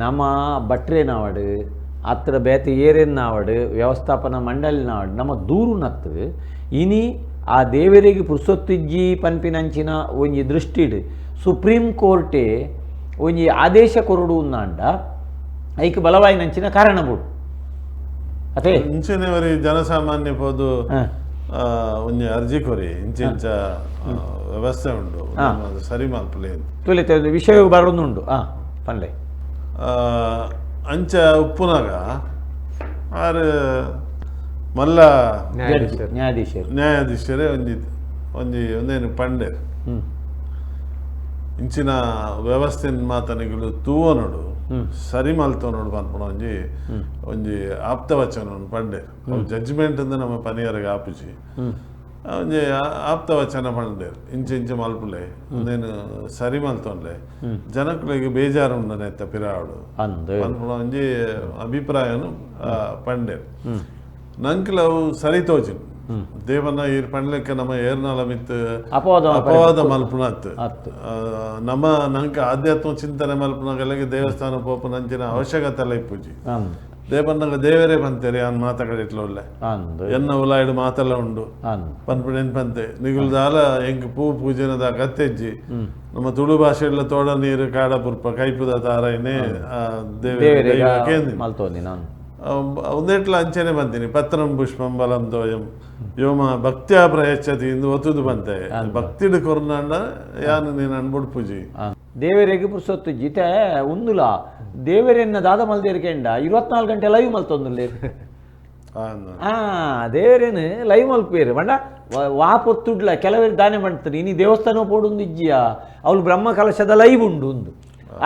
ನಮ ಬಟ್ರೇನಾವಡು ಅತ್ರ ಬೇತೆ ಏರೇನಾವಡು ವ್ಯವಸ್ಥಾಪನಾ ಮಂಡಳಿನಾವಡು ನಮ್ಮ ದೂರುನತ್ತು ಇನಿ ಆ ದೇವರಿಗೆ ಪುರ್ಸೊತ್ತಿಜ್ಜಿ ಪನ್ಪಿನಂಚಿನ ಒಂಜಿ ದೃಷ್ಟಿಡ್ ಸುಪ್ರೀಂ ಕೋರ್ಟೇ ಒಂಜಿ ಆದೇಶ ಕೊರಡು ಉನ್ನಾಂಡ ಐಕ್ ಬಲವಾಯಿನಂಚಿನ ಕಾರಣ ಬೋಡು ಅದೇ. ಇಂಚಿನವರಿ ಜನಸಾಮಾನ್ಯ ಪೋದು ಒಂಜಿ ಅರ್ಜಿ ಕೊರಿ ಇಂಚಿಂಚ ವ್ಯವಸ್ಥೆ ಉಂಡು ಸರಿ ಮಲ್ಪುಲೆ. ತುಲಿತ ವಿಷಯ ಬರೋದುಂಡು ಪನ್ಲೆ. ಅಂಚ ಉಪ್ಪುನಾಗ ಆರು ಮಲ್ಲ ನ್ಯಾಯಾಧೀಶರು ನ್ಯಾಯಾಧೀಶರೇ ಒಂಜಿ ಒಂಜಿ ಒಂದೇನು ಪಂಡೇರ್ ಇಂಚಿನ ವ್ಯವಸ್ಥೆ ಮಾತನಿಗಳು ತೂವನೋಡು ಸರಿ ಮಲ್ತೋನೋಡು ಪನ್ಪುನ ಒಂಜಿ ಒಂಜಿ ಆಪ್ತ ವಚನ ಪಂಡೇರ್. ಜಡ್ಜ್ಮೆಂಟ್ ಅಂದ್ರೆ ನಮ್ಮ ಪನಿಯರಿಗೆ ಆಪುಜಿ ಒಂಜಿ ಆಪ್ತ ವಚನ ಪಂಡೇರ್ ಇಂಚ ಇಂಚ ಮಲ್ಪುಲೆ ಒಂದೇನು ಸರಿ ಮಲ್ತೊನ್ಲೆ ಜನಕುಲೆಗ್ ಬೇಜಾರು ಉಂಡನೆತ್ತ ಪಿರಾವಡು ಪನ್ಪುನ ಒಂಜಿ ಅಭಿಪ್ರಾಯನು ಪಂಡೇರ್. ನಂಕ್ಲ ಅವು ಸರಿ ತೋಜಿನ್ ದೇವನ ಈರ್ ಪಂಡ್ಲೆಕ್ಕ ನಮ್ಮ ಏರ್ನಾಲ ಮಿತ್ ಅಪವಾದ ಮಲ್ಪುನತ್ ನಮ್ಮ ನಂಕ ಆಧ್ಯಾತ್ಮ ಚಿಂತನೆ ಮಲ್ಪುನಗಲೆಗೆ ದೇವಸ್ಥಾನ ಪೋಪುನಂಚಿನ ಅವಶ್ಯಕತೆ ಇಪ್ಪುಜಿ. ದೇವನ್ನಗ ದೇವರೇ ಬಂತೇರಿ ಅನ್ ಮಾತಕಡೆ ಇಟ್ಲೊಲ್ಲೆ ಎನ್ನ ಉಲಾಯ್ಡು ಮಾತೆಲ್ಲ ಉಂಡು ಪನ್ಪುಣೆನ್ ಪಂತೆ ನಿಗುಲ್ದಾಲ ಎಂಕ್ ಪೂ ಪೂಜೆನದ ಅಗತ್ಯಜ್ಜಿ ನಮ್ಮ ತುಳು ಭಾಷೆಲ್ಲ ತೋಡ ನೀರು ಕಾಡ ಪುರ್ಪ ಕೈಪುದ ತಾರೈನೇ ದೇವರೇ ಒಂದೆಟ್ಲ ಅಂಚನೆ ಬಂತೀನಿ ಪತ್ರಂ ಪುಷ್ಪಂ ಬಲಂ ದೋಯಂ ಯೋಮ ಭಕ್ತಿಯ ಪ್ರಯಚ್ಛತಿ ಇಂದು ಒತ್ತುದು ಬಂತೆ ಭಕ್ತಿಡು ಕೊರ್ನಾಂಡ ಯಾನು ನೀನು ಅನ್ಬಿಡ್ ಪೂಜಿ ದೇವರಿಗೆ ಪುರ್ಸೊತ್ತು ಜಿತೆ ಉಂದುಲ ದೇವರೆನ್ನ ದಾದ ಮಲ್ದೇರ್ಕೆಂಡ 24 ಗಂಟೆ ಲೈವ್ ಮಲ್ತೊಂದುಲ್ಲೆ. ದೇವರೇನು ಲೈವ್ ಮಲ್ಪೇರು ಬಂಡ ವಾ ಪೊತ್ತುಡ್ಲ ಕೆಲವರು ದಾನೆ ಮಾಡ್ತಾರೆ ಇನಿ ದೇವಸ್ಥಾನ ಪೋಡುಂದು ಇಜ್ಜಿಯ ಅವಳು ಬ್ರಹ್ಮ ಕಲಶದ ಲೈವ್ ಉಂಡು ಉಂದು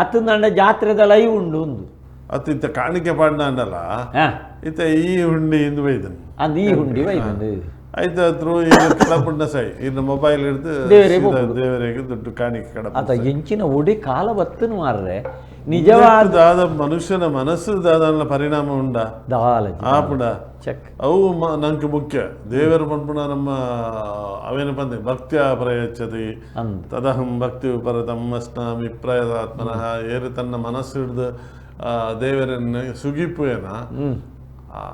ಅತ್ತಂದಾಂಡ ಜಾತ್ರೆದ ಲೈವ್ ಉಂಡು ಉಂದು ಅತ್ತ ಇತ್ತ ಕಾಣಿಕೆ ಪಾಡ್ನಾಂಡಲ್ಲ ಇತ್ತ ಈ ಹುಂಡಿ ಇಂದು ಬೈದನು ಅಂದ್ ಈ ಹುಂಡಿ ಬೈದನು ಆಯ್ತು ಹತ್ರ ಕಡಪುಂಡ ಸೈ ಇನ್ನು ಮೊಬೈಲ್ ಹಿಡಿದು ದೇವರಿಗೆ ದುಡ್ಡು ಕಾಣಿಕೆ ಕಡಪ ಅತ ಎಂಚಿನ ಒಡಿ ಕಾಲ ಬತ್ತನು ಮಾರ್ರೆ ನಿಜವಾದ ದಾದ ಮನುಷ್ಯನ ಮನಸ್ಸು ದಾದನ ಪರಿಣಾಮ ಉಂಡ ಆಪುಡ ಚೆಕ್ ಅವು ನಂಗೆ ಮುಖ್ಯ ದೇವರು ಪನ್ಪುಣ ನಮ್ಮ ಅವೇನು ಪಂದೆ ಭಕ್ತಿಯ ಪ್ರಯಚ್ಛತಿ ತದಹಂ ಭಕ್ತಿ ಪರತಂ ಅಸ್ನಾಮಿ ಪ್ರಯತಾತ್ಮನಃ ಏರು ತನ್ನ ಮನಸ್ಸು ಹಿಡಿದು ದೇವರನ್ನ ಸುಗಿಪುಯನ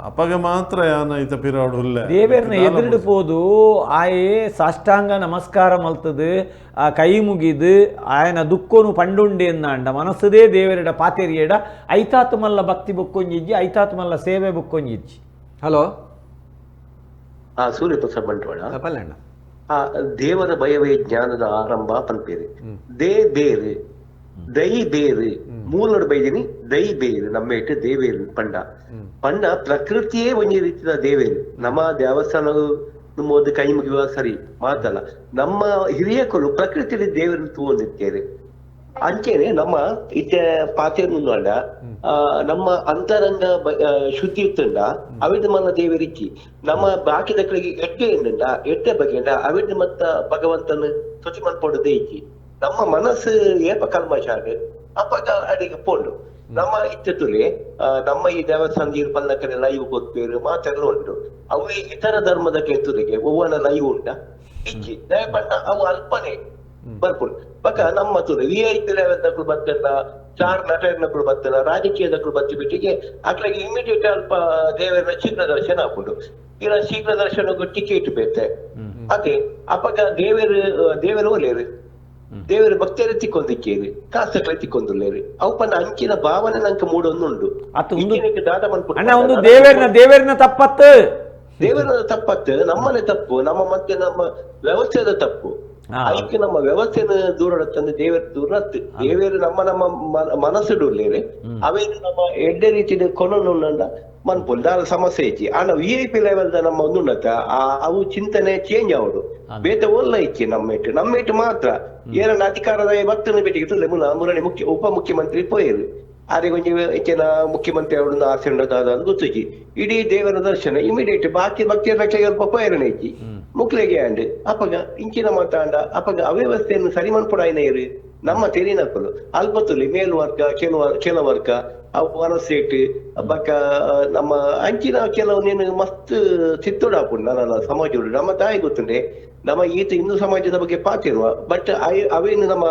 ಅಪಗ ಮಾತ್ರ ಯಾನ ಈತ ಪಿರಾಡು ಹುಲ್ಲೆ ದೇವರನ್ನ ಎದುರಿಡು ಪೋದು ಆಯೆ ಸಾಷ್ಟಾಂಗ ನಮಸ್ಕಾರ ಮಲ್ತದು ಆ ಕೈ ಮುಗಿದು ಆಯನ ದುಕ್ಕೋನು ಪಂಡುಂಡೆ ಎಂದಾಂಡ ಮನಸ್ಸುದೇ ದೇವರಿಡ ಪಾತೆರಿಯಡ ಐತಾತು ಮಲ್ಲ ಭಕ್ತಿ ಬುಕ್ಕೊಂಜಿಜ್ಜಿ ಐತಾತು ಮಲ್ಲ ಸೇವೆ ಬುಕ್ಕೊಂಜಿಜ್ಜಿ. ಹಲೋ ಸೂರ್ಯಪ್ರಸಾದ್ ಬಂಟ್ವಾಳ. ದೇವರ ಭಯವೇ ಜ್ಞಾನದ ಆರಂಭ ಪನ್ಪೇರು they ಬೇರು ದೈ ಬೇರು ಮೂಲೋಡು ಬೈದಿನಿ ದೈ ಬೇರು ನಮ್ಮ ಇಟ್ಟು ದೇವೇರು ಪಂಡ ಪಂಡ ಪ್ರಕೃತಿಯೇ ಒಂಜಿ ರೀತಿಯ ದೇವೇರು. ನಮ್ಮ ದೇವಸ್ಥಾನ ನಮ್ಮ ಕೈ ಮುಗಿಯುವ ಸರಿ ಮಾತಲ್ಲ, ನಮ್ಮ ಹಿರಿಯಕರು ಪ್ರಕೃತಿಯಲ್ಲಿ ದೇವರನ್ನು ತೂವೊಂದಿತ್ತೇವೆ. ಅಂಚೆನೆ ನಮ್ಮ ಇತ್ತೆ ಪಾತೆರ್ನುಂಡ ನಮ್ಮ ಅಂತರಂಗ ಶುದ್ಧಿ ಇತ್ತುಂಡ ಅವಿದ ಮನ ದೇವರಿಚ್ಚಿ ನಮ್ಮ ಬಾಕಿದಕ್ಕಳಿಗೆ ಎಟ್ಟೆ ಎಂದುಂಡ ಎಟ್ಟೆ ಬಗೆಂಡ ಅವಿದ ಮತ್ತ ಭಗವಂತನ ತುತಿ ಮನ್ಪೊಡುದೇ ಇಚ್ಚಿ ನಮ್ಮ ಮನಸ್ಸು ಏಪ ಕಲ್ಮಶಾಡು ಅಪ್ಪಗ ಅಡಿಗೆ ಪೋಂಡು ನಮ್ಮ ಇತ್ತೆ ನಮ್ಮ ಈ ದೇವಸ್ಥಾನ ಪಲ್ಲಕ್ಕನೆ ಲೈವ್ ಕೊತ್ತೇರು ಮಾತೆಲ್ಲ ಉಂಟು. ಅವು ಇತರ ಧರ್ಮದ ಕೆತ್ತುರಿಗೆ ಒವ್ವನ ಲೈವ್ ಉಂಟ ಇಚ್ಚಿ ದಯಪಂಡ ಅವು ಅಲ್ಪನೆ ಬರ್ಪುಂಡು. ಬಕ ನಮ್ಮ ತುಲೆ V I P level ದಕ್ಕಳು ಬತ್ತಲ್ಲ, star ನಟನಕ್ಕಳು ಬತ್ತಲ್ಲ, ರಾಜಕೀಯದಕ್ಕಳು ಬತ್ತಿ ಬಿಟ್ಟಿಗೆ ಅಕ್ಲಿಗೆ ಇಮಿಡಿಯೇಟ್ ಅಲ್ಪ ದೇವರ ಶೀಘ್ರ ದರ್ಶನ ಹಾಕೊಂಡು ಇಲ್ಲ ಶೀಘ್ರ ದರ್ಶನಕ್ಕೂ ಟಿಕೆಟ್ ಬೇತೆ ಅದೇ ಅಪ್ಪಗ ದೇವರು ದೇವರು ಒಲೇರು ದೇವರು ಭಕ್ತಿಯರೇ ತಿಕ್ಕೊಂದಿಕ್ಕೇರಿ ಕಾಸಕ್ಲೆ ತಿಕ್ಕೊಂದುಲ್ಲೇರಿ ಅವು ಪನ್ನ ಅಂಚಿನ ಭಾವನೆ ನಂಗೆ ಮೂಡೊಂದುಂಡು. ಒಂದು ದೇವರನ್ನ ದೇವರನ್ನ ತಪ್ಪತ್ತು ದೇವರ ತಪ್ಪತ್ತು ನಮ್ಮನೆ ತಪ್ಪು, ನಮ್ಮ ಮತ್ತೆ ನಮ್ಮ ವ್ಯವಸ್ಥೆದ ತಪ್ಪು. ಅದಕ್ಕೆ ನಮ್ಮ ವ್ಯವಸ್ಥೆನ ದೂರ ತಂದು ದೇವರ ದೂರ ದೇವರು ನಮ್ಮ ನಮ್ಮ ಮನಸ್ಸುಡುಲ್ಲೇರಿ ಅವೇನು ನಮ್ಮ ಎಡ್ಡೆ ರೀತಿಯ ಕೊನೊಂಡ ಮನ್ಪುಲ್ ದಾಲ ಸಮಸ್ಯೆ ಐತಿ. ಆಂಡ V I P level ನಮ್ಮ ಒಂದುಂಡತ್ತ ಅವು ಚಿಂತನೆ ಚೇಂಜ್ ಆವಡು ಬೇತೆ ಒಲ್ಲ ಇಚ್ಚಿ ನಮ್ಮ ಇಟ್ಟು ನಮ್ಮ ಇಟ್ಟು ಮಾತ್ರ ಏನನ್ನ ಅಧಿಕಾರದ ಬತ್ತನ ಭೇಟಿಗೆ ಮುರಳಿ ಮುಖ್ಯ ಉಪ ಮುಖ್ಯಮಂತ್ರಿ ಪೋಯರು ಆದ್ರೆ ಕೊಂಚ ಹೆಚ್ಚಿನ ಮುಖ್ಯಮಂತ್ರಿ ಅವರನ್ನು ಆಸೆ ಉಂಡದಾದ ಗೊತ್ತುಜಿ ಇಡೀ ದೇವರ ದರ್ಶನ ಇಮಿಡಿಯೇಟ್ ಬಾಕಿ ಭಕ್ತಿಯ ರಕ್ಷೆ ಅಲ್ಪ ಪೋಯರಣ ಐತಿ ಮುಕ್ಲೆಗೆ ಅಂಡ್ ಅಪಗ ಇಂಚಿನ ಮಾತಾಂಡ ಅಪಗ ಅವ್ಯವಸ್ಥೆಯನ್ನು ಸರಿ ಮನ್ಪುಡಾಯಿನ ನಮ್ಮ ತೆರಿನಕ್ಕಲು ಅಲ್ಪತುಲಿ ಮೇಲ್ವರ್ಗ ಕೆಲವರ್ಗ ಅವು ವನಸೇಟ್ ಬಕ್ಕ ನಮ್ಮ ಅಂಚಿನ ಕೆಲವು ನೀನು ಮಸ್ತ್ ಚಿತ್ತೋಡಾಪುಂಡು ನನ್ನ ಸಮಾಜ ನಮ್ಮ ತಾಯಿ ಗೊತ್ತುಂಡೆ ನಮ್ಮ ಈತ ಹಿಂದೂ ಸಮಾಜದ ಬಗ್ಗೆ ಪಾತಿರುವ ಬಟ್ ಅವೇನು ನಮ್ಮ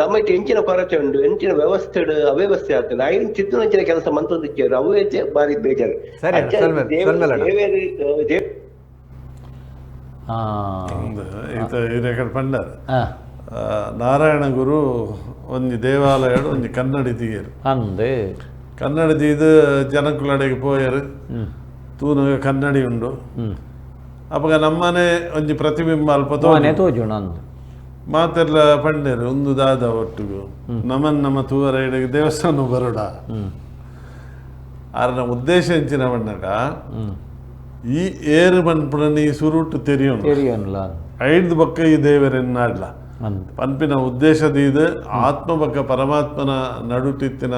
ನಮ್ಮ ಎಂಚಿನ ಕೊರತೆ ಉಂಡು, ಎಂಚಿನ ವ್ಯವಸ್ಥೆ ಅವ್ಯವಸ್ಥೆ ಆಗ್ತದೆ, ಐನ್ ಚಿತ್ತನಂಚಿನ ಕೆಲಸ ಮಂತೊಂದಿచ్చాರು ಅವೇ ಬಾರಿ ಬೇಜಾರು. ಪಂಡಾರ ನಾರಾಯಣ ಗುರು ಒಂಜಿ ದೇವಾಲಯ ಒಂಜಿ ಕನ್ನಡಿ ತೀಯರು ಅಂದೆ ಕನ್ನಡಿ ತೀದು ಜನಕುಲಡೆಗೆ ಪೋಯರು ತೂನಗ ಕನ್ನಡಿ ಉಂಡು. ಅಪಗ ನಮ್ಮನೆ ಒಂಜಿ ಪ್ರತಿಬಿಂಬ ಅಲ್ಪ ತೋಜುಣ ಮಾತೆಲ್ಲ ಪಂಡೇರು ಒಂದು ದಾದ ಒಟ್ಟಿಗೂ ನಮನ್ ನಮ್ಮ ತೂವರ ಇಡಗೆ ದೇವಸ್ಥಾನ ಬರೋಡ. ಆರನ ಉದ್ದೇಶ ಎಂಚಿನ ಬಣ್ಣಗ ಈ ಏರು ಪನ್ಪುನ ಈ ಸುರುಟು ತೆರಿಯೋಣ ಐದು ಬಕ್ಕ ಈ ದೇವರೆನ್ನಾಡ್ಲ ಪನ್ಪಿನ ಉದ್ದೇಶದ ಇದು ಆತ್ಮ ಬಕ್ಕ ಪರಮಾತ್ಮನ ನಡುಟಿತ್ತಿನ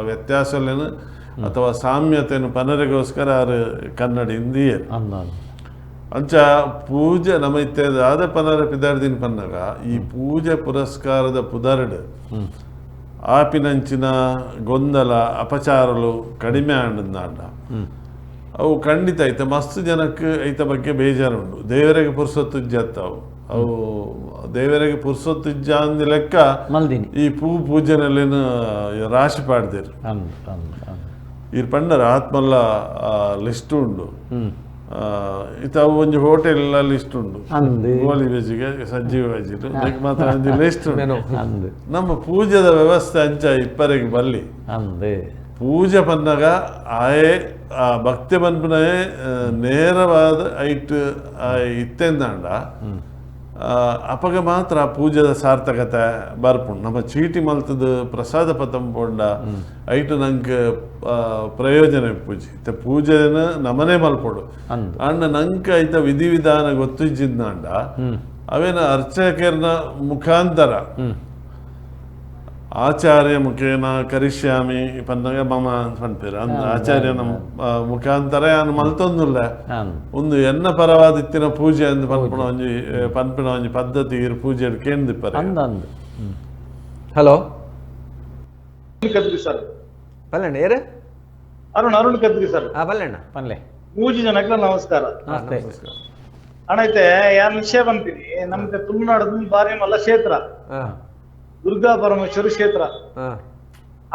ವ್ಯತ್ಯಾಸಲೇನು ಅಥವಾ ಸಾಮ್ಯತೆಯನ್ನು ಪನರಿಗೋಸ್ಕರ ಆರು ಕನ್ನಡಿ ಇಂದಿಯರು. ಅಂಚ ಪೂಜೆ ನಮ್ಮ ಇತ್ಯಾದ ಪನರ ಪಿದಾರ್ದಿನ ಪನ್ನಗ ಈ ಪೂಜೆ ಪುರಸ್ಕಾರದ ಪುದರ್ಡು ಆಪಿನಂಚಿನ ಗೊಂದಲ ಅಪಚಾರಲು ಕಡಿಮೆ ಆಂಡ ಅವು ಖಂಡಿತ ಐತ ಮಸ್ತ್ ಜನಕ್ಕೆ ಐತ ಬಗ್ಗೆ ಬೇಜಾರುಂಡು. ದೇವರಿಗೆ ಪುರ್ಸೊತ್ತು ಇಜ್ಜತ್ತವು ಅವು ದೇವರಿಗೆ ಪುರ್ಸೊತ್ತು ಇಜ್ಜ ಅಂದ ಲೆಕ್ಕ ಈ ಪೂ ಪೂಜೆನಲ್ಲೇನು ರಾಶಿ ಪಾಡ್ದಿರು. ಈ ಪಂಡರ ಆತ್ಮಲ್ಲ ಲಿಸ್ಟ್ ಉಂಡು. ಇತ್ತ ಅವು ಒಂಜಿ ಹೋಟೆಲ್ ಲಿಸ್ಟ್ ಉಂಡು, ಗೋಲಿ ವೆಜ್ಗೆ ಸಜ್ಜಿ ವೆಜ್ ಮಾತ್ರ ಒಂಜಿ ಲಿಸ್ಟ್ ಉಂಡು. ನಮ್ಮ ಪೂಜೆದ ವ್ಯವಸ್ಥೆ ಅಂಚ ಇಪ್ಪರಿಗೆ ಬಲ್ಲಿ ಪೂಜೆ ಪನ್ನಾಗ ಆಯೆ ಆ ಭಕ್ತಿ ಪನ್ಪುನಯೇ ನೇರವಾದ ಐಟ್ ಇತ್ತೆಂದಾಂಡ ಅಪಗ ಮಾತ್ರ ಪೂಜೆದ ಸಾರ್ಥಕತೆ ಬರ್ಪುಂಡು. ನಮ್ಮ ಚೀಟಿ ಮಲ್ತದ ಪ್ರಸಾದ ಪತಂಪೊಂಡ ಐಟ್ ನಂಗೆ ಪ್ರಯೋಜನ ಪೂಜೆ ಇತ್ತ ಪೂಜೆನ ನಮನೆ ಮಲ್ಪೊಡು ಅಂಡ ನಂಗೆ ಐತ ವಿಧಿವಿಧಾನ ಗೊತ್ತಿಜ್ಜಿದ್ನಾಂಡ ಅವೇನ ಅರ್ಚಕರ್ನ ಮುಖಾಂತರ ಆಚಾರ್ಯ ಮುಖೇನ ಕರಿಷ್ಯಾಮಿ ಪನ್ನಗ ಮಮ ಪನ್ಪೇರು ಅಂದ್ ಆಚಾರ್ಯನ ಮುಖಾಂತರ ಯಾನು ಮಲ್ತೊಂದುಲ್ಲ ಒಂದು ಎನ್ನ ಪರವಾದ ಇತ್ತಿನ ಪೂಜೆ ಅಂದ್ ಪನ್ಪಿನ ಒಂಜಿ ಪನ್ಪಿನ ಒಂಜಿ ಪದ್ಧತಿ ಇರು ಪೂಜೆ ಕೇಂದಿಪ್ಪರೆ. ಹಲೋ ಸರ್ ಪಲ್ಲಣ್ಣ ಏರು ಅರುಣ್ ಅರುಣ್ ಕದ್ರಿ ಸರ್. ಪಲ್ಲಣ್ಣ ಪಲ್ಲೆ ಮೂಜಿ ಜನಕ್ಕೆ ನಮಸ್ಕಾರ. ಅಣ್ಣ ಐತೆ ಯಾರು ವಿಷಯ ಬಂತೀನಿ, ನಮ್ಗೆ ತುಳುನಾಡು ಬಾರಿ ಮಲ್ಲ ಕ್ಷೇತ್ರ ದುರ್ಗಾ ಪರಮೇಶ್ವರಿ ಕ್ಷೇತ್ರ.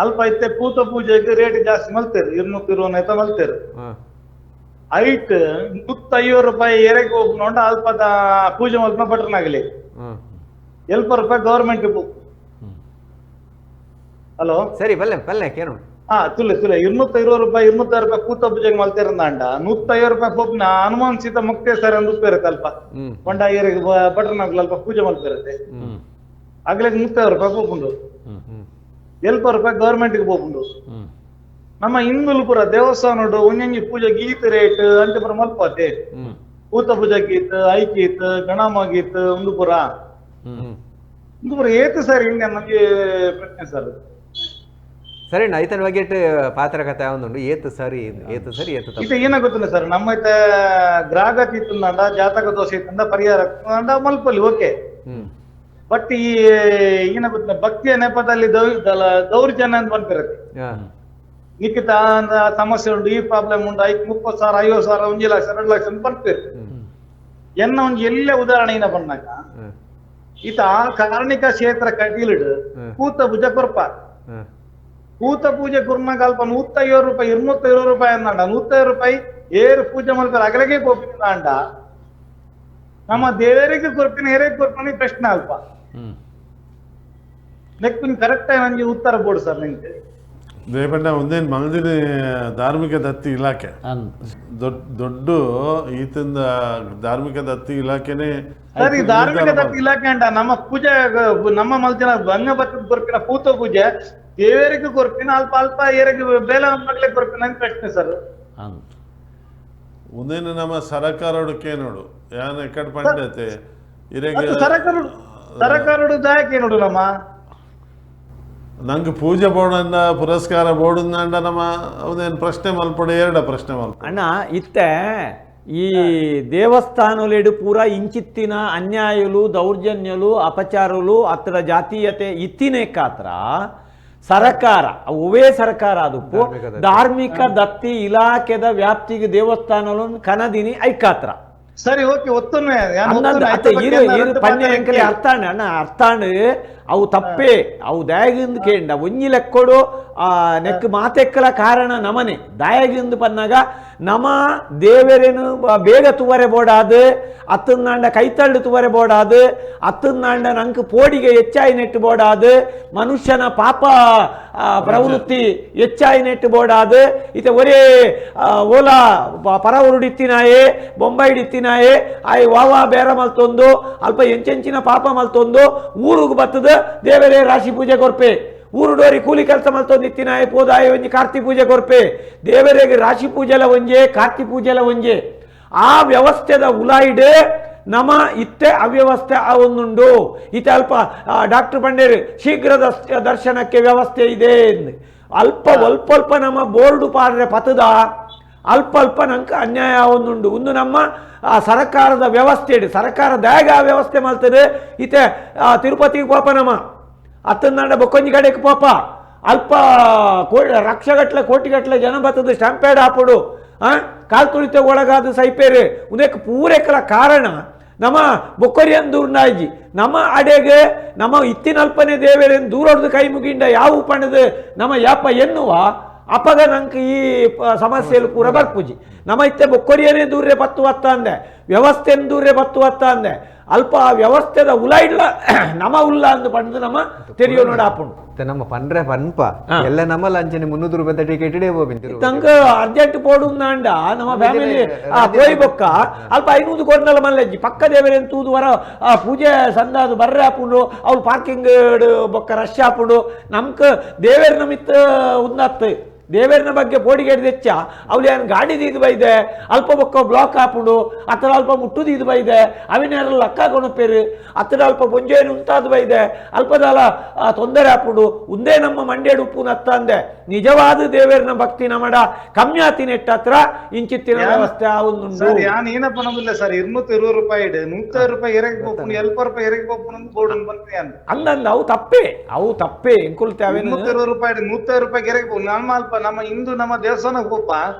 ಅಲ್ಪ ಐತೆ ಪೂತ ಪೂಜೆಗೆ ರೇಟ್ ಜಾಸ್ತಿ ಮಲ್ತೇರು, 220 ಐತ ಮಲ್ತೇರು. ಐಟ್ 150 ರೂಪಾಯಿ ಏರೆಗೆ ಹೋಗ್ನೋಂಡ ಅಲ್ಪ ಪೂಜೆ ಮಲ್ಪನ ಬಟ್ರನಾಗಲಿ ಎಲ್ಪ ರೂಪಾಯಿ ಗವರ್ಮೆಂಟ್. ಹಲೋ ಸರಿ ಬಲ್ಲೆ ಬಲ್ಲೆ ಕೇನು. ಹಾ ತುಲೆ ತುಲೆ 220 ರೂಪಾಯಿ 250 ರೂಪಾಯಿ ಕೂತ ಪೂಜೆಗೆ ಮಲ್ತೇರಂದಾಂಡ 150 ರೂಪಾಯಿ ಪೋಪ್ನ ಹನುಮಾನ್ ಸೀತಾ ಮುಕ್ತೇಶ್ವರ ಅಂದ್ ಉಪ್ಪಿರುತ್ತೆ ಅಲ್ಪ ಒಂಡ ಏರಿಗೆ ಬಟ್ರನಾಗ್ಲಿ ಅಲ್ಪ ಪೂಜೆ ಮಲ್ಪಿರುತ್ತೆ. ಅಗ್ಲಿಗೆ 150 ರೂಪಾಯಿ ಪೋಪುಂಡು, ಎಲ್ಪ ರೂಪಾಯಿ ಗವರ್ಮೆಂಟ್ಗೆ ಪೋಪುಂಡು. ನಮ್ಮ ಹಿಂದುಲು ಪುರ ದೇವಸ್ಥಾನ ಒಂಜೊಂಜಿ ಪೂಜೆ ಗೀತ ರೇಟ್ ಅಂತ ಪುರ ಮಲ್ಪಾತೆ ಊತ ಪೂಜೆ ಗೀತ ಐಕೀತ್ ಗಣಮ ಗೀತ್ ಒಂದು ಪುರ ಒಂದು ಪುರ ಏತು ಸರ್ ಹಿಂಗೆ ನಮಗೆ ಪ್ರಶ್ನೆ ಸರ್. ಸರಿ ಅಣ್ಣ ಐತನ ಬಗ್ಗೆ ಪಾತ್ರ ಕಥೆ ಒಂದುಂಡು ಏತು ಸರಿ ಏತು ಸರಿ ಏತು ಇದು ಏನಾಗುತ್ತಿಲ್ಲ ಸರ್ ನಮ್ಮ ಐತ ಗ್ರಾಹಕ ಇತ್ತಂದ ಜಾತಕ ದೋಷ ಇತ್ತಂದ ಪರಿಹಾರ ಮಲ್ಪಲ್ಲಿ ಓಕೆ. ಬಟ್ ಈ ಏನಾಗುತ್ತೆ ಭಕ್ತಿಯ ನೆಪದಲ್ಲಿ ದೌರ್ಜನ್ಯ ಅಂತ ಬಂದಿರುತ್ತೆ. ನಿಖಿತ ಸಮಸ್ಯೆ ಉಂಟು ಈ ಪ್ರಾಬ್ಲಮ್ ಉಂಟು ಐಕ್ 30,000 50,000 1 ಲಕ್ಷ 2 ಲಕ್ಷ ಅಂತ ಬರ್ತೀರಿ. ಎನ್ನ ಒಂದು ಎಲ್ಲೇ ಉದಾಹರಣೆ ಏನ ಬಂದಾಗ ಈತ ಕಾರ್ಣಿಕ ಕ್ಷೇತ್ರ ಕಟೀಲಿಡು ಕೂತ ಭುಜ ಕೊರ್ಪ ಕೂತ ಪೂಜೆ ಕುರ್ನಾಗ ಅಲ್ಪ 150 ರೂಪಾಯಿ 220 ರೂಪಾಯಿ ಅಂದಂಡ 150 ರೂಪಾಯಿ ಏರು ಪೂಜೆ ಮಲ್ಪರ ಅಗಲಗೆ ಕೋಪಿನ ಅಂಡ ನಮ್ಮ ದೇವರಿಗೆ ಕೊರ್ಪಿನ ಹೇರಿಗೆ ಕೊರ್ಪಿನ ಪ್ರಶ್ನೆ ಅಲ್ಪ. ನೆಕ್ಸ್ಟ್ ಕರೆಕ್ಟ್ ಆಗಿ ನನಗೆ ಉತ್ತರ ಬೋಡು ಸರ್ ನಿಮ್ಗೆ. ದೇವಣ್ಣ ಒಂದೇನು ಮಲ್ದಿನ ಧಾರ್ಮಿಕ ದತ್ತಿ ಇಲಾಖೆ ದೊಡ್ಡ ದೊಡ್ಡ ಈತಂದ ಧಾರ್ಮಿಕ ದತ್ತಿ ಇಲಾಖೆನೆ ಸರಿ. ಧಾರ್ಮಿಕ ದತ್ತಿ ಇಲಾಖೆ ಅಂಡ ನಮ್ಮ ಪೂಜೆ ನಮ್ಮ ಮಲ್ದಿನ ಬಂಗ ಬತ್ತದ ಕೊರ್ಪಿನ ಪೂತ ಪೂಜೆ ದೇವರಿಗೆ ಕೊರ್ಪಿನ ಅಲ್ಪ ಅಲ್ಪ ಏರಿಗೆ ಬೇಲೆ ಮಗ್ಲಿಗೆ ಕೊರ್ಪಿನ ಅಂತ ಪ್ರಶ್ನೆ ಸರ್. ಒಂದೇನು ನಮ್ಮ ಸರಕಾರಕ್ಕೆ ನೋಡು ಯಾನ್ ಎಕ್ಕಡ ಪಂಡತೆ ಇರೆಗೆ ಸರಕಾರಡು ದಾಯಕ ನೋಡು ನಮ್ಮ ನಂಗೆ ಪೂಜೆ ಬೋರ್ಡ್ ಪುರಸ್ಕಾರ ಬೋರ್ಡ್ ಅಂಡ ನಮ್ಮ ಅವನೇನು ಪ್ರಶ್ನೆ ಮಲ್ಪಡು ಎರಡ ಪ್ರಶ್ನೆ ಮಲ್ಪ ಅಣ್ಣ. ಇತ್ತೆ ಈ ದೇವಸ್ಥಾನಲೆಡು ಪೂರ ಇಂಚಿತ್ತಿನ ಅನ್ಯಾಯಲು ದೌರ್ಜನ್ಯಲು ಅಪಚಾರಲು ಅತ್ರ ಜಾತೀಯತೆ ಇತ್ತಿನೇ ಕಾತ್ರ ಸರಕಾರ ಒವೇ ಸರ್ಕಾರ ಅದಕ್ಕೂ ಧಾರ್ಮಿಕ ದತ್ತಿ ಇಲಾಖೆದ ವ್ಯಾಪ್ತಿಗೆ ದೇವಸ್ಥಾನಲು ಕನದಿನಿ ಐಕಾತ್ರ. ಸರಿ ಓಕೆ ಒತ್ತೊಮ್ಮೆ ಪನ್ನೆ ಎಂಕಲೆ ಅರ್ಥಾಂಡ್ ಅಣ್ಣ ಅರ್ಥಾಂಡ್ ಅವು ತಪ್ಪೇ ಅವು ದಾಯಗಿಂದ ಕೇಂಡ ಒಂಜಿ ಲೆಕ್ಕೊಡು ಆ ನೆಕ್ ಮಾತೆಕ್ಕಲ ಕಾರಣ ನಮನೆ ದಾಯಗಿಂದ ಪನ್ನಾಗ ನಮ ದೇವರೇನು ಬೇಗ ತುವರೆ ಬೋಡಾದು ಅತ್ತಂದಾಂಡ ಕೈತಳ್ಳು ತುವರೆ ಬೋಡಾದು ಅತ್ತಂದಾಂಡ ನಂಗೆ ಪೋಡಿಗೆ ಹೆಚ್ಚಾಯಿ ನೆಟ್ಟು ಬೋಡಾದು ಮನುಷ್ಯನ ಪಾಪ ಪ್ರವೃತ್ತಿ ಹೆಚ್ಚಾಯಿ ನೆಟ್ಟು ಬೋಡಾದು ಇತ್ತೆ ಒರೇ ಓಲಾ ಪರವರುಡಿತ್ತಿನಾಯೆ ಬೊಂಬೈಡಿತ್ತಿನಾಯೆ ಆಯ್ ವಾವಾ ಬೇರ ಮಲ್ತೊಂದು ಅಲ್ಪ ಎಂಚೆಂಚಿನ ಪಾಪ ಮಲ್ತೊಂದು ಊರುಗು ಬತ್ತದ ದೇವರೇ ರಾಶಿ ಪೂಜೆ ಕೊರ್ಪೆ ಊರುಡೋರಿ ಕೂಲಿ ಕೆಲಸ ಮಲ್ತೊಂದು ಇತ್ತಿನಾಯೆ ಪೋದಾಯ ಒಂಜಿ ಕಾರ್ತಿ ಪೂಜೆ ಕೊರ್ಪೆ ದೇವರಿಗೆ ರಾಶಿ ಪೂಜೆಲ ಒಂಜೆ ಕಾರ್ತಿ ಪೂಜೆಲ ಒಂಜೆ ಆ ವ್ಯವಸ್ಥೆದ ಉಲಾಯಿಡೆ ನಮ ಇತ್ತೆ ಅವ್ಯವಸ್ಥೆ ಆ ಒಂದುಂಡು ಇತ್ತೆ ಅಲ್ಪ ಡಾಕ್ಟರ್ ಪಂಡೇರು ಶೀಘ್ರ ದರ್ಶನಕ್ಕೆ ವ್ಯವಸ್ಥೆ ಇದೆ ಅಲ್ಪ ಅಲ್ಪ ಅಲ್ಪ ನಮ್ಮ ಬೋರ್ಡು ಪಾಡ್ರೆ ಪತದ ಅಲ್ಪ ಅಲ್ಪ ನಂಗೆ ಅನ್ಯಾಯ ಒಂದುಂಡು ಒಂದು ನಮ್ಮ ಸರ್ಕಾರದ ವ್ಯವಸ್ಥೆ ಇಡು ಸರ್ಕಾರ ದಾಗ ಆ ವ್ಯವಸ್ಥೆ ಮಾಡ್ತದೆ ಇತ್ತೆ ತಿರುಪತಿಗೆ ಪೋಪ ನಮ್ಮ ಅತ್ತಂದಾಂಡ ಬೊಕ್ಕೊಂಜಿ ಕಡೆಗೆ ಪೋಪ ಅಲ್ಪ ಲಕ್ಷಗಟ್ಲೆ ಕೋಟಿಗಟ್ಲೆ ಜನ ಬರ್ತದೆ ಸ್ಟಾಂಪೇಡ್ ಹಾಪುಡು ಕಾಲು ತುಳಿತ ಒಳಗಾದ ಸೈಪೇರು ಉದಕ್ಕೆ ಪೂರೈಕಲ ಕಾರಣ ನಮ್ಮ ಬೊಕ್ಕೊರಿಯನ್ ದೂರ್ನಾಯ್ಜಿ ನಮ್ಮ ಅಡೆಗೆ ನಮ್ಮ ಇತ್ತಿನಲ್ಪನೆ ದೇವರೇನು ದೂರೊಡ್ದು ಕೈ ಮುಗಿಂಡ ಯಾವ ಪಣದು ನಮ್ಮ ಯಾಪ ಎನ್ನುವ ಅಪಗ ನಂಗೆ ಈ ಸಮಸ್ಯೆಯಲ್ಲಿ ಪೂರ ಬರ್ಪುಜಿ ನಮ್ಮ ಇತ್ತೆ ಬೊಕ್ಕೊರಿಯನೇ ದೂರೇ ಪತ್ತು ವತ್ತ ಅಂದೆ ವ್ಯವಸ್ಥೆಯನ್ನು ದೂರೇ ಪತ್ತು ವತ್ತ ಅಂದೆ ಅಲ್ಪ ಆ ವ್ಯವಸ್ಥೆದ ಉಲ ಇಡ್ಲ ನಮ ಉಲ್ಲ ಅಂದು ಪಂಡು ನಮ್ಮ ತೆರಿಯೋ ನೋಡ ಆಪುಂಡು ನಮ್ಮ ಪನ್ರೆ ಪನ್ಪ ಎಲ್ಲ ನಮ್ಮಲ್ಲ ಅಂಚನೆ 300 ರೂಪಾಯಿ ಟಿಕೆಟ್ ಇಡೇ ಹೋಗಿಂತಿರು ತಂಗ ಅರ್ಜೆಂಟ್ ಪೋಡುಂದಾಂಡ ನಮ್ಮ ಫ್ಯಾಮಿಲಿ ಆ ಪೋಯಿ ಬೊಕ್ಕ ಅಲ್ಪ 500 ಕೊಡ್ನಲ್ಲ ಮಲ್ಲಜ್ಜಿ ಪಕ್ಕ ದೇವರೇನು ತೂದು ವರ ಆ ಪೂಜೆ ಸಂದಾದು ಬರ್ರೆ ಆಪುಂಡು ಅವ್ಳು ಪಾರ್ಕಿಂಗ್ ಬೊಕ್ಕ ರಶ್ ಆಪುಂಡು ನಮ್ಕ ದೇವೇರ್ ನಮಿತ್ತ ಉನ್ನತ್ತು ದೇವೇರ್ನ ಬಗ್ಗೆ ಬೋಡಿಗೆ ತೆಚ್ಚ ಅವ್ಲು ಏನು ಗಾಡಿ ದೀದು ಬೈದೆ ಅಲ್ಪ ಬೊಕ್ಕ ಬ್ಲಾಕ್ ಆಪುಂಡು ಅತ್ರ ಅಲ್ಪ ಮುಟ್ಟು ದೀದು ಬೈದೆ ಅವಿನೇರ ಲಕ್ಕ ಕೊಣಪೇರು ಅತ್ರ ಅಲ್ಪ ಬೊಂಜೇನು ಉಂತಾದು ಬೈದೆ ಅಲ್ಪದಾಲ ತೊಂದರೆ ಆಪುಂಡು ಉಂದೇ ನಮ್ಮ ಮಂಡ್ಯಡು ಉಪ್ಪು ನತ್ತಂದೆ ನಿಜವಾದ ದೇವೇರ್ನ ಭಕ್ತಿ ನಮಡ ಕಮ್ಯಾತಿ ನೆಟ್ಟ ಹತ್ರ ಇಂಚಿತ್ತಿನ ವ್ಯವಸ್ಥೆ ಆವುಂದುಂಡು. ಯಾನ್ ಏನಪ್ಪ ನಮ್ಮಿಲ್ಲ ಸರ್ 220 ರೂಪಾಯಿ ಇಡು 100 ರೂಪಾಯಿ ಎರಗಿ ಪೋಪುಂಡು ಎಲ್ಪ ರೂಪಾಯಿ ಎರಗಿ ಪೋಪುಂಡು ಬೋರ್ಡ್ ಬಂತು ಅಂದಂದ ಅವು ತಪ್ಪೇ ಅವು ತಪ್ಪೇ ಎಂಕುಲ್ತೆ ಅವೇನು 220 ರೂಪಾಯಿ ಇಡು 100 ರೂಪಾಯಿ ಎರಗಿ ಪೋಪು ನಮ್ಮ ಅಲ್ಪ ನಮ್ಮ ಹಿಂದೂ ನಮ್ಮ ದೇವಸ್ಥಾನಕ್ಕೆ ಹೋಪ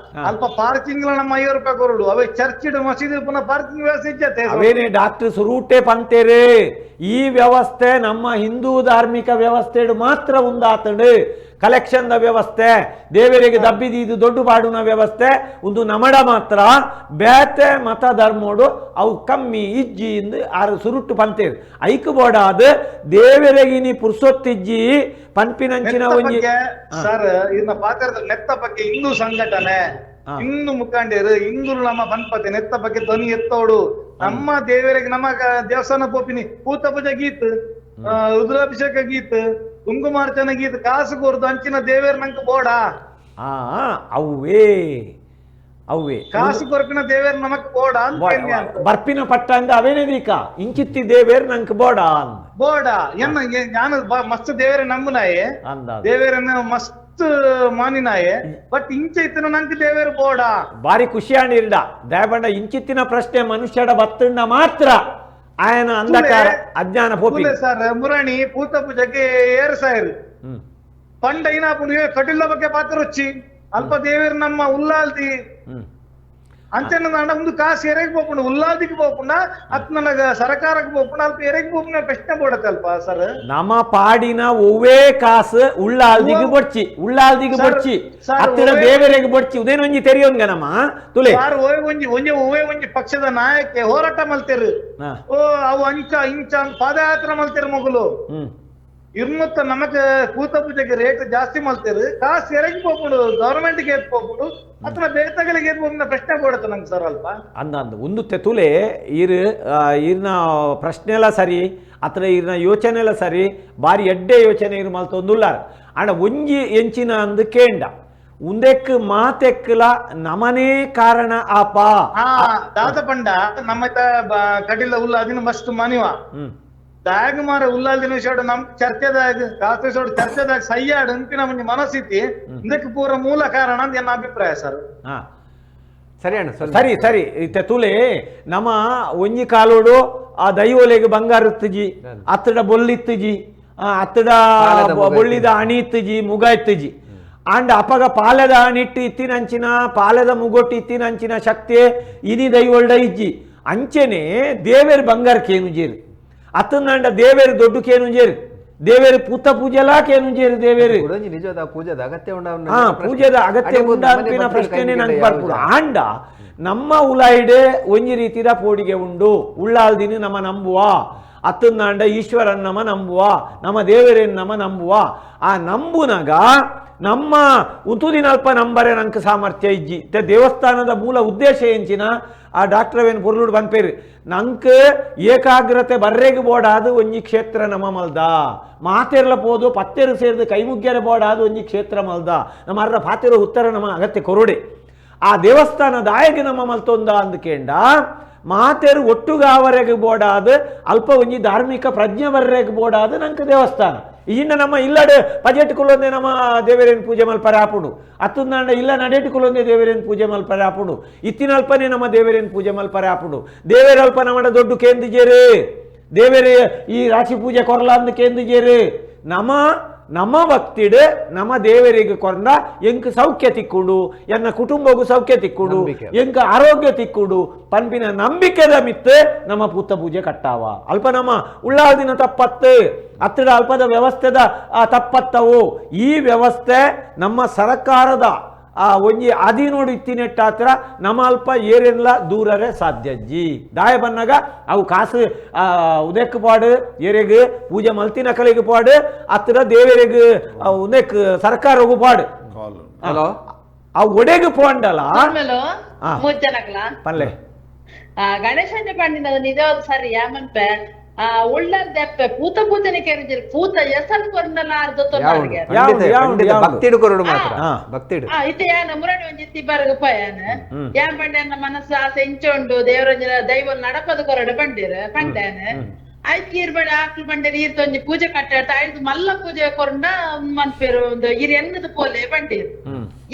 ಅಲ್ಪ ಪಾರ್ಕಿಂಗ್ ನಮ್ಮ 50 ರೂಪಾಯಿ ಕೊರಡು ಅವೇ ಚರ್ಚ್ ಇಡು ಮಸೀದಿ ಪುನಃ ಪಾರ್ಕಿಂಗ್ ವ್ಯವಸ್ಥೆ ಇಜ್ಜತೆ ಅವೇನೇ ಡಾಕ್ಟರ್ ಸುರೂಟೆ ಪಂತೇರೆ ಈ ವ್ಯವಸ್ಥೆ ನಮ್ಮ ಹಿಂದೂ ಧಾರ್ಮಿಕ ವ್ಯವಸ್ಥೆ ಮಾತ್ರ ಉಂದಾತಂಡು ಕಲೆಕ್ಷನ್ ವ್ಯವಸ್ಥೆ ದೇವರಿಗೆ ದಬ್ಬಿದೀದು ದೊಡ್ಡ ಬಾಡುನ ವ್ಯವಸ್ಥೆ ಒಂದು ನಮಡ ಮಾತ್ರ ಬೇತೆ ಮತ ಧರ್ಮೋಡು ಅವು ಕಮ್ಮಿ ಇಜ್ಜಿ ಇಂದು ಆರು ಸುರುಟ್ಟು ಪಂತೇರು ಐಕು ಬೋಡಾದ ದೇವರಿಗೆ ನೀ ಪುರ್ಸೊತ್ತಿಜ್ಜಿ ಪನ್ಪಿನಂಚಿನ ಒಂಜಿ ಸರ್ ಇದನ್ನ ಪಾತ್ರದ ನೆತ್ತ ಬಗ್ಗೆ ಹಿಂದೂ ಸಂಘಟನೆ ಹಿಂದೂ ಮುಖಂಡರು ಹಿಂದೂ ನಮ್ಮ ಪನ್ಪತಿ ನೆತ್ತ ಬಗ್ಗೆ ಧ್ವನಿ ಎತ್ತೋಡು ನಮ್ಮ ದೇವರಿಗೆ ನಮ್ಮ ದೇವಸ್ಥಾನ ಪೋಪಿನಿ ಪೂತ ಪೂಜೆ ಗೀತ್ ರುದ್ರಾಭಿಷೇಕ ಗೀತ್ ಕುಂಕುಮಾರ್ಚನೆ ಗೀತ್ ಕಾಸು ಕೋರ್ದು ಅಂಚಿನ ದೇವೇರ್ ನಂಗೆ ಬೋಡ ಅವೇ ಅವೇ ಕಾಸು ಕೊರಪಿನ ದೇವೇರ್ ನಮಕ್ ಬೋಡ ಅಂತ ಬರ್ಪಿನ ಪಟ್ಟ ಅಂದ ಅವೇನೇ ದೀಕ ಇಂಚಿತ್ತಿ ದೇವೇರ್ ನಂಗೆ ಬೋಡ ಬೋಡ ಎನ್ನ ನಾನು ಮಸ್ತ್ ದೇವೇರ ನಂಬುನಾಯೆ ದೇವೇರನ್ನ ಮಸ್ತ್ ಮಾನಿನಾಯೆ ಬಟ್ ಇಂಚ ಇತ್ತಿನ ನಂಗೆ ದೇವೇರ್ ಬೋಡ ಬಾರಿ ಖುಷಿಯಾಣಿರ್ಡ ದಯಬಂಡ ಇಂಚಿತ್ತಿನ ಪ್ರಶ್ನೆ ಮನುಷ್ಯಡ ಬತ್ತಣ್ಣ ಮಾತ್ರ ಆಯನ ಅಂಧಕಾರ ಅಜ್ಞಾನ ಪೋಪಿ ಸರ್ ಮುರಣಿ ಪೂತ ಪೂಜೆಗೆ ಏರ್ ಸಾಯರು ಪಂಡ ಇನಾಪುಣ ಕಟಿಲ ಬಗ್ಗೆ ಪಾತ್ರ ರುಚಿ ಅಲ್ಪ ದೇವೇರ್ ನಮ್ಮ ಉಲ್ಲಾಲ್ದಿ ಅಂಚನ ಒಂದು ಕಾಸು ಎರೆಗೆ ಪೋಪುಂಡು ಉಲ್ಲಾಲ್ದಿಗೆ ಪೋಪುಂಡ ಅತ್ ನನಗ ಸರ್ಕಾರಕ್ಕೆ ಪೋಪುಂಡ ಅಲ್ಪ ಎರೆಗೆ ಪೋಪುಂಡ ಪ್ರಶ್ನೆ ಬೋಡತ್ತೆ ಅಲ್ಪ ಸರ್ ನಮ್ಮ ಪಾಡಿನ ಒವ್ವೇ ಕಾಸು ಉಳ್ಳಾಲ್ದಿಗೆ ಬೊಡ್ಚಿ ಉಳ್ಳಾಲ್ದಿಗೆ ಬೊಡ್ಚಿ ಅತ್ತಿನ ದೇವರಿಗೆ ಬೊಡ್ಚಿ ಉದೇನೊಂಜಿ ತೆರಿಯೋನ್ಗ ನಮ್ಮ ತುಲೆ ಸರ್ ಓಯ್ ಒಂಜಿ ಒಂಜಿ ಒವ್ವೇ ಒಂಜಿ ಪಕ್ಷದ ನಾಯಕೆ ಹೋರಾಟ ಮಲ್ತೇರು ಓ ಅವು ಅಂಚ ಇಂಚ ಪಾದಯಾತ್ರೆ ಮಲ್ತೇರು ಮಗುಲು ಇರ್ಮತ್ತ ನಮಗ ಕೂತ ಪೂಜೆಗೆ ರೇಟ್ ಜಾಸ್ತಿ ಮಲ್ತೇರು ಕಾಸು ಎರೆಗೆ ಪೋಪುಂಡು ಗವರ್ಮೆಂಟ್ಗೆ ಏತ್ ಪೋಪುಂಡು ಅಥವಾ ಬೇತಗಳಿಗೆ ಏತ್ ಪೋಪುಂಡು ಪ್ರಶ್ನೆ ಕೊಡುತ್ತೆ ನಂಗೆ ಸರ್ ಅಲ್ಪ ಅಂದ ಅಂದ ಒಂದು ತೆತುಲೆ ಇರ್ ಇರ್ನ ಪ್ರಶ್ನೆ ಎಲ್ಲ ಸರಿ ಅತ್ರ ಇರ್ನ ಯೋಚನೆ ಎಲ್ಲ ಸರಿ ಬಾರಿ ಎಡ್ಡೆ ಯೋಚನೆ ಇರ್ ಮಲ್ತೊಂದುಲ್ಲಾರ ಅಂಡ ಒಂಜಿ ಎಂಚಿನ ಅಂದು ಕೇಂಡ ಉಂದೆಕ್ ಮಾತೆಕ್ಲ ನಮನೇ ಕಾರಣ ಆಪ ದಾದ ಪಂಡ ನಮ್ಮ ಕಡಿಲ ಉಲ್ಲ ಅದಿನ ಮಸ್ತ್ ಮನಿವ ದಾಗ ಮಾರ ಉಲ್ಲಾಲ್ದಿನ ವಿಷಯ ನಮ್ ಚರ್ಚೆದಾಗ ಕಾಸ್ತು ವಿಷಯ ಚರ್ಚೆದಾಗ ಸಯ್ಯಾಡು ಅಂತಿನ ಒಂಜಿ ಮನಸ್ಥಿತಿ ಇದಕ್ಕೆ ಪೂರ ಮೂಲ ಕಾರಣ ಅಂತ ನನ್ನ ಅಭಿಪ್ರಾಯ ಸರ್. ಸರಿ ಅಣ್ಣ, ಸರಿ ಸರಿ. ತುಲೆ ನಮ್ಮ ಒಂಜಿ ಕಾಲೋಡು ಆ ದೈವೊಲೆಗ್ ಬಂಗಾರ ಇತ್ತುಜಿ, ಅತ್ತಡ ಬೊಲ್ಲಿತ್ತುಜಿ, ಅತ್ತಡ ಬೊಳ್ಳಿದ ಅಣಿ ಇತ್ತುಜಿ, ಮುಗ ಇತ್ತುಜಿ. ಆಂಡ ಅಪಗ ಪಾಲೆದ ಅಣಿಟ್ಟು ಇತ್ತಿನಂಚಿನ ಪಾಲೆದ ಮುಗೊಟ್ಟು ಇತ್ತಿನಂಚಿನ ಶಕ್ತಿ ಇನಿ ದೈವೊಲ್ಡ ಇಜ್ಜಿ. ಅಂಚೆನೆ ದೇವೇರು ಬಂಗಾರ ಕೇನುಜೇರು ಅತ್ತಂದಾಂಡ ದೇವೇರು ದೊಡ್ಡ ಕೇನುಜೇರು ದೇವೇರು ಪೂತ ಪೂಜೆಲಾ ಕೇನುಜೇರು ದೇವೇರು ನಿಜವಾದ ಪೂಜೆದ ಅಗತ್ಯ ಉಂಡ ಪೂಜೆದ ಅಗತ್ಯ ಉಂಡ ಅನ್ಪಿನ ಪ್ರಶ್ನೆನೇ ನಂಗೆ ಬರ್ಪುಡು. ಆಂಡ ನಮ್ಮ ಉಲಾಯಿಡೆ ಒಂಜಿ ರೀತಿದ ಪೋಡಿಗೆ ಉಂಡು ಉಳ್ಳಾಲ್ದಿನ ನಮ್ಮ ನಂಬುವ ಅತ್ತಂದಾಂಡ ಈಶ್ವರನ್ ನಮ ನಂಬುವ ನಮ್ಮ ದೇವರೇನ್ ನಮ ನಂಬುವ ಆ ನಂಬುನಗ ನಮ್ಮ ಉತುದಿನಲ್ಪ ನಂಬರೆ ನಂಗೆ ಸಾಮರ್ಥ್ಯ ಇಜ್ಜಿ. ದೇವಸ್ಥಾನದ ಮೂಲ ಉದ್ದೇಶ ಎಂಚಿನ ಆ ಡಾಕ್ಟರ್ವೇನು ಪೊರ್ಲುಡು ಬನ್ಪೇರು ನಂಕ್ ಏಕಾಗ್ರತೆ ಬರ್ರೆಗೆ ಬೋಡಾದು ಒಂಜಿ ಕ್ಷೇತ್ರ ನಮ್ಮ ಮಲ್ದ ಮಾತೆರ್ಲ ಪೋದು ಪತ್ತೆರು ಸೇರಿದು ಕೈಮುಗ್ಯರ ಬೋಡಾದು ಒಂಜಿ ಕ್ಷೇತ್ರ ಮಲ್ದ ನಮ್ಮ ಅರ್ರ ಪಾತೆರು ಉತ್ತರ ನಮ್ಮ ಅಗತ್ಯ ಕೊರಡೆ ಆ ದೇವಸ್ಥಾನದಾಯಗೆ ನಮ್ಮ ಮಲ್ತೊಂದ ಅಂದ್ಕೇಂಡ ಮಾತೆರು ಒಟ್ಟುಗಾವರೆಗೆ ಬೋಡಾದ ಅಲ್ಪ ಒಂಜಿ ಧಾರ್ಮಿಕ ಪ್ರಜ್ಞೆ ಬರ್ರೆಗೆ ಬೋಡಾದ ನಂಗೆ ದೇವಸ್ಥಾನ. ಇನ್ನ ನಮ್ಮ ಇಲ್ಲಡೆ ಪಜೆಟ್ಕೊಲ್ಲೊಂದೇ ನಮ್ಮ ದೇವರೇನು ಪೂಜೆ ಮಲ್ಪರೆ ಆಪುಡು ಅತ್ತಂದಾಂಡ ಇಲ್ಲ ನಡೆಟ್ಕೊಲ್ಲೊಂದೇ ದೇವರೇನು ಪೂಜೆ ಮಲ್ಪರೆ ಆಪುಡು ಇತ್ತಿನಲ್ಪನೇ ನಮ್ಮ ದೇವರೇನು ಪೂಜೆ ಮಲ್ಪರೆ ಆಪುಡು ದೇವರಲ್ಪ ನಮ್ಮ ದೊಡ್ಡ ಕೇಂದ್ರಜೇರು ದೇವರೇ ಈ ರಾಶಿ ಪೂಜೆ ಕೊರಲ ಅಂದ ಕೇಂದ್ರಜೇರು ನಮ್ಮ ನಮ್ಮ ಭಕ್ತಿಡು ನಮ್ಮ ದೇವರಿಗೆ ಕೊರಂಡ ಎಂಕ್ ಸೌಖ್ಯ ತಿಕ್ಕುಡು ಎನ್ನ ಕುಟುಂಬಗೂ ಸೌಖ್ಯ ತಿಕ್ಕುಡು ಎಂಕ್ ಆರೋಗ್ಯ ತಿಕ್ಕುಡು ಪನ್ಪಿನ ನಂಬಿಕೆದ ಮಿತ್ತು ನಮ್ಮ ಪೂತ ಪೂಜೆ ಕಟ್ಟಾವ. ಅಲ್ಪ ನಮ್ಮ ಉಳ್ಳಾದಿನ ತಪ್ಪತ್ತು ಅತ್ತಡ ಅಲ್ಪದ ವ್ಯವಸ್ಥೆದ ತಪ್ಪತ್ತವು. ಈ ವ್ಯವಸ್ಥೆ ನಮ್ಮ ಸರ್ಕಾರದ ಆ ಒಂಜಿ ಅದಿ ನೋಡಿ ಇತ್ತಿನೆಟ್ಟಾತ್ರ ನಮ್ಮ ಅಲ್ಪ ಏರೆಲ್ಲ ದೂರರೆ ಸಾಧ್ಯಜ್ಜಿ ದಾಯ ಬನ್ನಾಗ ಅವು ಕಾಸು ಉದಕ್ಕೆ ಪಾಡು ಏರೆಗ್ ಪೂಜೆ ಮಲ್ತಿನ ಕಲೆಗೆ ಪಾಡು ಅತ್ರ ದೇವರಿಗೆ ಉದಕ್ ಸರ್ಕಾರಗೂ ಪಾಡು. ಹಲೋ ಅವು ಒಡೆಗೆ ಪೋಂಡಲ್ಲ ಪಲ್ಲೆ ಗಣೇಶನ ಪಂಡಿನ ನಿಜವಾದ ಸರಿ ಯಾಮನ್ಪೆ ಉಳ್ಳಾರ್ದೆಪ್ಪೆ ಪೂತ ಪೂಜನೆ ಕೇಳಿದಿರಿ ಪೂತ ಎಸಲ್ ಕೊರ್ನಲ್ಲ ಅರ್ಧ ಭಕ್ತಿಡು ಕೊರಡು ಮಾತ್ರ ಭಕ್ತಿಡು ಇತ್ತೆ ಯಾನ ಮುರಣಿ ಒಂಜಿ ಬಾರಗ ಪೋಯಾನ ಯಾನ್ ಪಂಡ್ಯಾನ ಮನಸ್ಸು ಆಸೆ ಇಂಚೊಂಡು ದೇವರಂಜನ ದೈವ ನಡಪದ ಕೊರಡು ಪಂಡಿರ ಪಂಡ್ಯಾನ ಆಯ್ತು ಈರ್ ಬಡ ಆಕ್ಲು ಪಂಡೇರ್ ಈರ್ ತೊಂಜಿ ಪೂಜೆ ಕಟ್ಟಾಡ್ತ ಆಯ್ತು ಮಲ್ಲ ಪೂಜೆ ಕೊರಂಡ ಮನ್ಪೇರು ಒಂದು ಈರ್ ಎನ್ನದ ಪೋಲೆ ಪಂಡೀರ್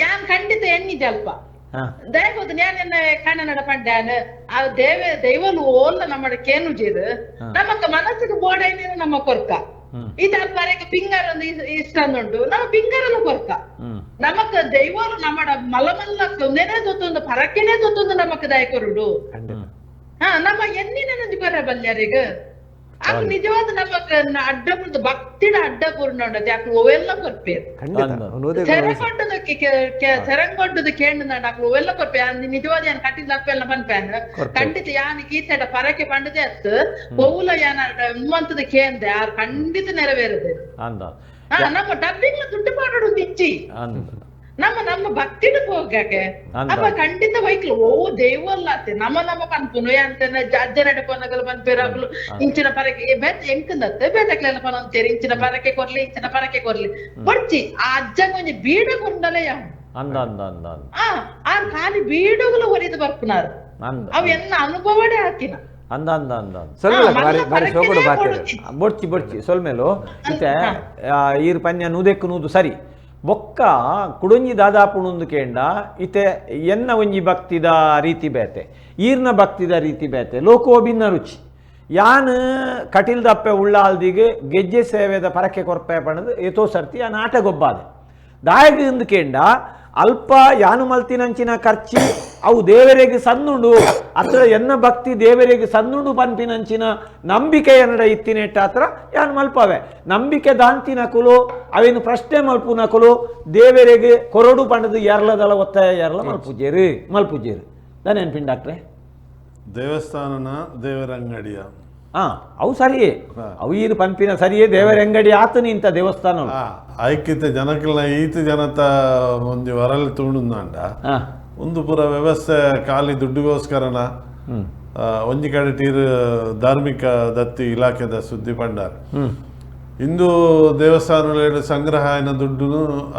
ಯಾನ್ ಖಂಡಿತ ಎನ್ನಿಜ ಅಲ್ಪ ದಯಗೋದು ನ್ಯಾನ ಕಣ್ಣನಡ ಪಂಡ್ಯಾನ ಆ ದೇವ ದೈವಲು ಓಲ್ಲ ನಮ್ಮ ಕೇನುಜಿರು ನಮಕ್ಕ ಮನಸ್ಸಿಗೆ ಬೋಡೈನ ನಮ್ಮ ಕೊರ್ಕ ಇದು ಅಲ್ಪರೆಗೆ ಪಿಂಗಾರ ಒಂದು ಇಷ್ಟ ಉಂಟು ನಮ್ಮ ಪಿಂಗಾರನು ಕೊರ್ಕ ನಮಕ್ ದೈವಲು ನಮ್ಮ ಮಲ್ಲ ಮಲ್ಲ ಒಂದೇನೇ ದೊತ್ತೊಂದು ಪರಕೆನೇ ದೊತ್ತೊಂದು ನಮಕ್ ದಯ ಕೊರುಡು. ನಮ್ಮ ಎನ್ನಿನ ನಂಜಿ ಕೊರ ಬಲ್ಯಾರಿಗ ಆಗ ನಿಜವಾದ ನಮಕ್ ಅಡ್ಡ ಭಕ್ತಿಡ ಅಡ್ಡ ಪೂರ್ಣ ಯಾಕೆ ಅವೆಲ್ಲ ಕೊರ್ಪೇರು ಸೆರಂಗೊಂಡದಕ್ಕೆ ಸೆರಂಗೊಂಡದ ಕೇಂದ್ರ ನಾಕು ಅವೆಲ್ಲ ಕೊರ್ಪೆ ನಿಜವಾದ ಯಾನ್ ಕಟ್ಟಿದ ಅಪ್ಪೆಲ್ಲ ಪನ್ಪ್ಯಾನ್ ಖಂಡಿತ ಯಾನ್ ಗೀತೆಡ ಪರಕೆ ಪಂಡದೆ ಅತ್ತು ಪೌಲ ಯಾನ ಉಮ್ಮಂತದ ಕೇಂದ್ರ ಯಾರು ಖಂಡಿತ ನೆರವೇರದೆ. ನಮ್ಮ ಡಬ್ಬಿಂಗ್ಲ ದುಡ್ಡು ಮಾಡೋದು ಇಚ್ಚಿ ನಮ್ಮ ನಮ್ಮ ಭಕ್ತಿಡು ಹೋಗಕ್ಕೆ ಅಪ್ಪ ಖಂಡಿತ ವೈಕ್ಲು ಓ ದೇವಲ್ಲ ಅತ್ತೆ ನಮ್ಮ ನಮ್ಮ ಪನ್ಪುನು ಅಂತ ಅಜ್ಜ ನಡಪನಗಲು ಪನ್ಪೇರಾಗ್ಲು ಇಂಚಿನ ಪರಕೆ ಬೇತ ಎಂಕಂದತ್ತೆ ಬೇತಕ್ಲೆಲ್ಲ ಪನಂತೇರಿ ಇಂಚಿನ ಪರಕೆ ಕೊರ್ಲಿ ಇಂಚಿನ ಪರಕೆ ಕೊರ್ಲಿ ಬಡ್ಚಿ ಆ ಅಜ್ಜಂಗ ಒಂಜಿ ಬೀಡ ಕೊಂಡಲೇ ಯಾವ ಆ ಖಾಲಿ ಬೀಡುಗಳು ಹೊರಿದು ಬರ್ಪುನಾರು ಅವು ಎನ್ನ ಅನುಭವಡೆ ಹಾಕಿನ ಅಂದ ಅಂದ ಅಂದ ಬೊಡ್ಚಿ ಬೊಡ್ಚಿ ಸೊಲ್ಮೇಲು ಇತ್ತೆ ಈರ್ ಪನ್ಯ ನೂದೆಕ್ಕು ನೂದು ಸರಿ ಬೊಕ್ಕ ಕುಡೊಂಜಿ ದಾದಾಪುಣೊಂದು ಕೇಂಡ ಇತ್ತೆ ಎನ್ನ ಒಂಜಿ ಭಕ್ತಿದ ರೀತಿ ಬೇತೆ ಈರ್ನ ಭಕ್ತಿದ ರೀತಿ ಬೇತೆ ಲೋಕೋಬಿನ್ನ ರುಚಿ ಯಾನ್ ಕಟಿಲ್ದಪ್ಪೆ ಉಳ್ಳಾಲ್ದಿಗೆ ಗೆಜ್ಜೆ ಸೇವೆದ ಪರಕೆ ಕೊರ್ಪೆ ಪಣದು ಏತೋ ಸರ್ತಿ ಯಾನ್ ಆಟ ಗೊಬ್ಬಾದೆ ದಾಯಗ ಇಂದು ಕೇಂಡ ಅಲ್ಪ ಯಾನು ಮಲ್ತಿನಂಚಿನ ಖರ್ಚಿ ಅವು ದೇವರಿಗೆ ಸನ್ನುಂಡು ಅತ್ರ ಎನ್ನ ಭಕ್ತಿ ದೇವರಿಗೆ ಸನ್ನುಂಡು ಪನ್ಪಿನಂಚಿನ ನಂಬಿಕೆ ಎನ್ನಡ ಇತ್ತಿನೆಟ್ಟ ಹತ್ರ ಯಾನು ಮಲ್ಪವೆ ನಂಬಿಕೆ ದಾಂತಿನ ಕುಲು ಅವೇನು ಪ್ರಶ್ನೆ ಮಲ್ಪುನ ಕುಲು ದೇವರಿಗೆ ಕೊರಡು ಪಂಡದು ಎರಲದಳ ಒತ್ತಾಯ ಎರಲ ಮಲ್ಪುಜೇರು ಮಲ್ಪುಜೇರು ನಾನೇನು ಡಾಕ್ಟ್ರೆ ದೇವಸ್ಥಾನನ ದೇವರಂಗಡಿಯ ಅವು ಸರಿಯೇ ಅವು ಈರು ಪಂಪಿನ ಸರಿಯೇ ದೇವರಂಗಡಿ ಆತನ ಇಂಥ ದೇವಸ್ಥಾನ ಐಕ್ಯತೆ ಜನಕ್ಕೆಲ್ಲ ಈತ ಜನತ ಒಂದು ವರಲ್ ತೂಣುಂದಾಂಡ ಒಂದು ಪೂರ ವ್ಯವಸ್ಥೆ ಖಾಲಿ ದುಡ್ಡುಗೋಸ್ಕರನ ಒಂಜಿ ಕಡೆ ತೀರ್ ಧಾರ್ಮಿಕ ದತ್ತಿ ಇಲಾಖೆದ ಸುದ್ದಿ ಪಂಡಾರ್ ಹಿಂದೂ ದೇವಸ್ಥಾನ ಸಂಗ್ರಹ ಏನ ದುಡ್ಡು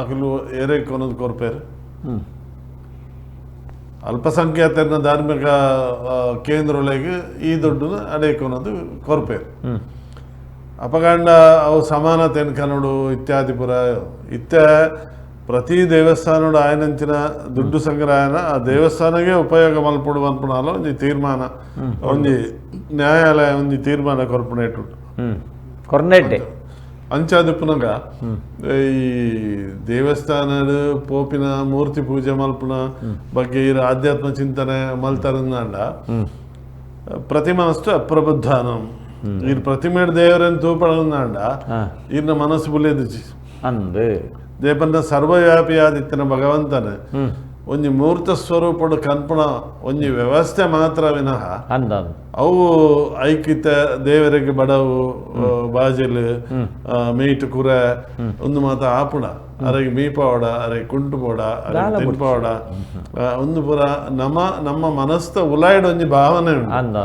ಅಕಲು ಏರೆ ಕೊನದು ಕೊರ್ಪೇರು ಅಲ್ಪಸಂಖ್ಯಾತರ ಧಾರ್ಮಿಕ ಕೇಂದ್ರೊಳಗೆ ಈ ದುಡ್ಡನ್ನು ಅಡೇಕೊನದು ಕೊರ್ಪೇರು ಅಪಗಂಡ ಅವು ಸಮಾನತೆಯನ್ನು ಕನ್ನಡು ಇತ್ಯಾದಿ ಪುರ ಇತ್ತ ಪ್ರತಿ ದೇವಸ್ಥಾನಡು ಆಯನಂಚಿನ ದುಡ್ಡು ಸಂಗ್ರಹನ ಆ ದೇವಸ್ಥಾನಕ್ಕೆ ಉಪಯೋಗ ಮಲ್ಪಡು ಮಲ್ಪುಣಾಲ ಒಂಜಿ ತೀರ್ಮಾನ ಒಂಜಿ ನ್ಯಾಯಾಲಯ ಒಂಜಿ ತೀರ್ಮಾನ ಕೊರ್ಪುಣೆ ಕೊರ್ನೆಡ್ಡೆ ಅಂಚಾದಿಪ್ಪುನಗ ಈ ದೇವಸ್ಥಾನದ ಪೋಪಿನ ಮೂರ್ತಿ ಪೂಜೆ ಮಲ್ಪುನ ಬಗ್ಗೆ ಇರ ಆಧ್ಯಾತ್ಮ ಚಿಂತನೆ ಮಲ್ತಾರಂದಾಂಡ ಪ್ರತಿಮಾಸ್ತು ಅಪ್ರಬುದ್ಧಾನಂ ಈರ್ ಪ್ರತಿಮೇಡ್ ದೇವರನ್ ತೂಪಣಂದಾಂಡ ಈರ್ನ ಮನಸ್ಸು ಬುಲೆದಿಜಿ ಅಂದ್ ದೇಪನ್ನ ಸರ್ವವ್ಯಾಪಿಯಾದಿತ್ತಿನ ಭಗವಂತನ ಒಂಜಿ ಮೂರ್ತ ಸ್ವರೂಪಡು ಕನ್ಪುಣ ಒಂಜಿ ವ್ಯವಸ್ಥೆ ಮಾತ್ರ ವಿನಃ ಅಂದ ಅವು ಐಕಿತ ದೇವರಿಗೆ ಬಡವು ಬಾಜೆಲ್ ಮೀಟ್ ಕುರೆ ಒಂದು ಮಾತ ಆಪುಣ ಅರೆಗೆ ಮೀಪಾವಡ ಅರೆಗೆ ಕುಂಟು ಪೋಡ ಅರೆಗೆ ತಿನ್ಪಾವಡ ಒಂದು ಪೂರ ನಮ್ಮ ನಮ್ಮ ಮನಸ್ತ ಉಲಾಯ್ಡ್ ಒಂಜಿ ಭಾವನೆ ಉಂಡು ಅಂದ.